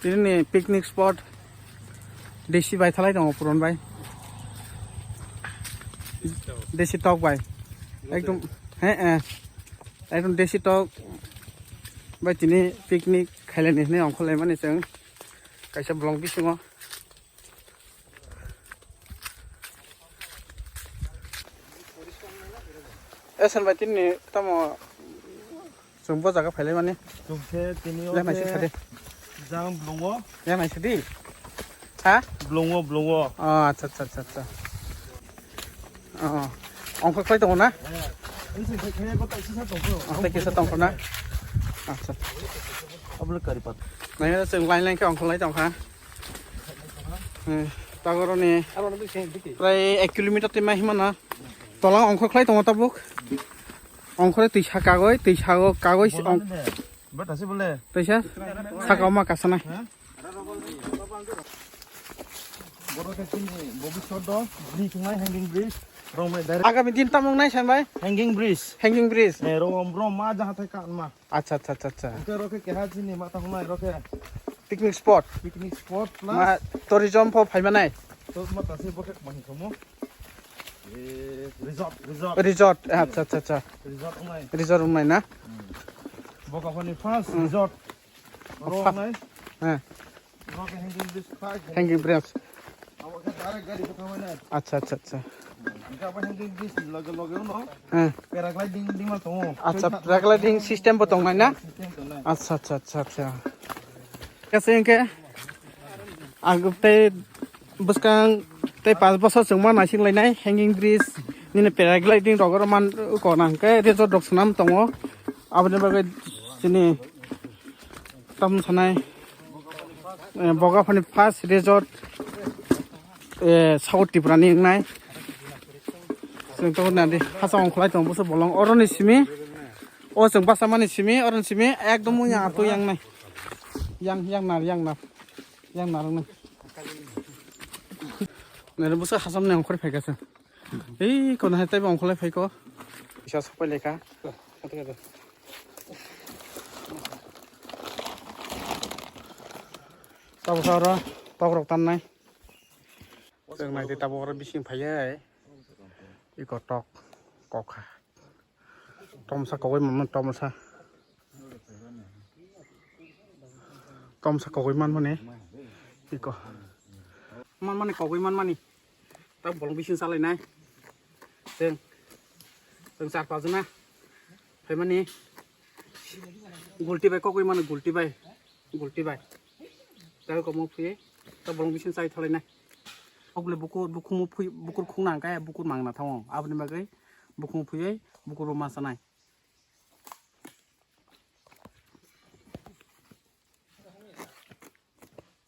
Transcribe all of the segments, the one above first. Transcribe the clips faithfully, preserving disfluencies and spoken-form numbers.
Tini ni picnic spot desi bai thalai tongo puron bai. Desi tok bai. Ekdom he eh. Ekdom desi tok bai tini picnic khailani hinwi ongkhorlaimani chwng kaisa bolong bisingo. Esen bai tini tamo chwng bo jaga phailai mani. Chwng khe tini o Yang naisik khe sadi. Jang blongo. Yang naisik di. Ha? Blongo, blongo. Oh, acha, acha, acha, acha. Oh. Ongkha khlai tongo na? Eh, ini sing khe khe ko tai sisa tongkho. Oh, tai kisa tongkho na? Acha. Ablo kari pat. Nai chwng line line khe ongkha lai tongkha. Hmm, tagoro ni prai ek kilometer twi ma himano. Tola ongkhor khlai tongo tabuk. Ongkhore twisa kagoi, twisa o kagoi si ong-, Bata se bole. Twisa saka oma kasana. Boro ke sini bobiswat do bridge ngai hanging bridge. Rong mai direct. Agami din tamung nai san bai? Hanging bridge. Hanging bridge. Eh, rong, rong ma jaha thai ka ma. Acha, acha, acha, acha. Hwnkhe oro khe keha chini ma tangmai oro khe Picnic spot. Picnic spot plus Ma tourism pho phai manai. To ma ta se bo khe ma hingkhomo. Eh, resort, resort. Resort, acha, acha, acha. Resort wngnai. Resort wngnai na? Hmm. Bo kaphani first Hmm. resort. Oro Fa- wngnai. Eh. Oro khe hanging bridge khlai. Hanging bridge. Abo khe direct gari khe thangmani. Acha, acha, acha. Hingke abo hanging bridge ni loge loge uno Hmm. paragliding dima tongo. Acha, paragliding system bo tongnai na? System tongnai. Acha, acha, acha, acha. Kase hingke ang tei bwskang tei pas bosor chwng ma naising lainai hanging bridge nini paragliding rok oro man kona hingke resort rok swnam tongo. Aboni bagwi chini Tam sanai, eh, Bogaphani first resort, eh, South Tripura ni wngnai. Chwng tongo nadi, hachal ongkholai tongo, bwswk bolong. Oroni simi, o chwng bachamani simi, oroni simi, ekdom wngya atwi yangnai. Yang, yang nar, yang nar, yang nar wngnai. Nere bwswk hachamni ongkhorwi phaikha chwng. Ei, kono hai teibo ongkholai phaikho. Kisa sopai lekha. Tabuk oro tokrok tannai. Chwng naidi tabuk oro bising phaiya. Iko tok kokha. Tomsa kogwi manmani tomsa. Tomsa kogwi manmani. Iko. Manmani kogwi manmani. Ta bolong bising salai nai. Chwng. Chwng char pajna. Phaimani. Gulti bai kogwi mano gulti bai. Gulti bai. Ta komo phi. Ta bolong bising chai thalai nai. Ogle bukur bukumu phi bukur khungna kaya bukur mangna thango. Aboni bagwi bukumu phi bukur ma sanai.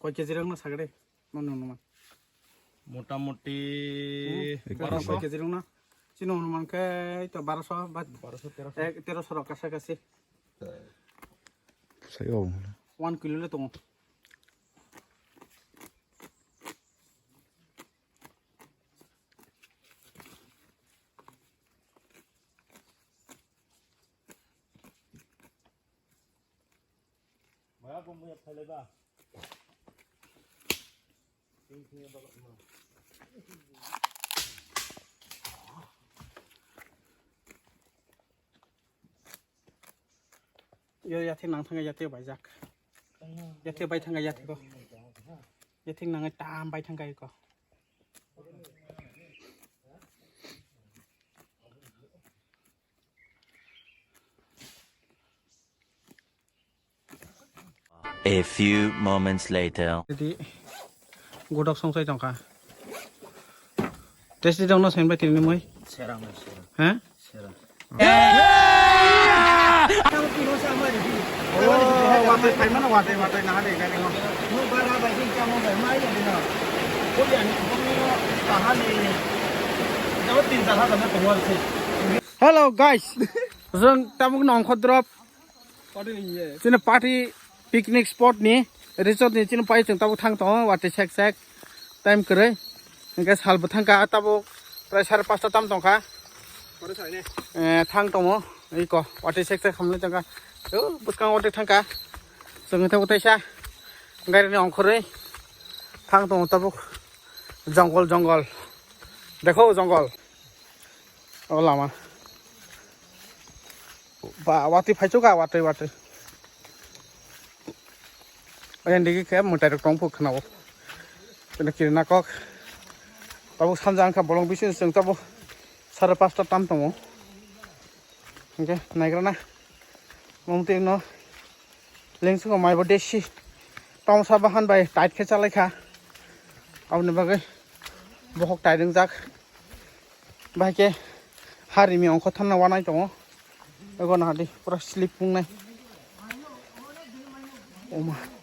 Koi keji rang na sagre? Nono numan. Motamoti Hmm? Baroso. Koi keji rang na? Chini anuman khe to baroso ba Baroso, teroso. Ek, teroso rok kasa kasi. Sai o. One kilo le tongo. Maya bo muya phailai ba. Yo, yathek nang thangkha, yathek baijak. Yathek bai thangkha, yathek ko. Yathek nangwi tam bai thangkha eko. A few moments later. Jadi, godok song sai tongkha. Testi dong no sen bai tini moi. Serang, serang. Ha? Serang. Oh, watui phaimano, watui, watui, naha de, gari no. Hello guys, jeng tabuk nongkho drop. Chini party picnic spot ni resort ni chini pai chwng tabuk thang tongo watwi sek sek time kwrwi. Hingke sal bo thangkha tabuk prai sare pasta tam tongkha. Eh, thang tongo iko watwi sek sek hamle tongkha. O bwskango watwi thangkha. Chwng tabuk taisa Gari ni ongkhorwi thang tongo tabuk. Jongol, jongol. Dekho jongol. O lama. Ba, watwi phaichuk a, watwi, watwi. Oyan digi khe mwtai rok tong phuk khna o. Kene kirina kok. Tabuk sanja wngkha bolong bisingo chwng tabuk sare pasta tam tongo. Hingke naigrana. Mumtwi no lengsugo maibo desi. Tongsa bahan bai tight khe chalaikha. Aboni bagwi bokhok tight wngjak. Bahai khe ha rimi ongkho thanna wanai tongo. Ego nahadi pura slip pungnai. Oma.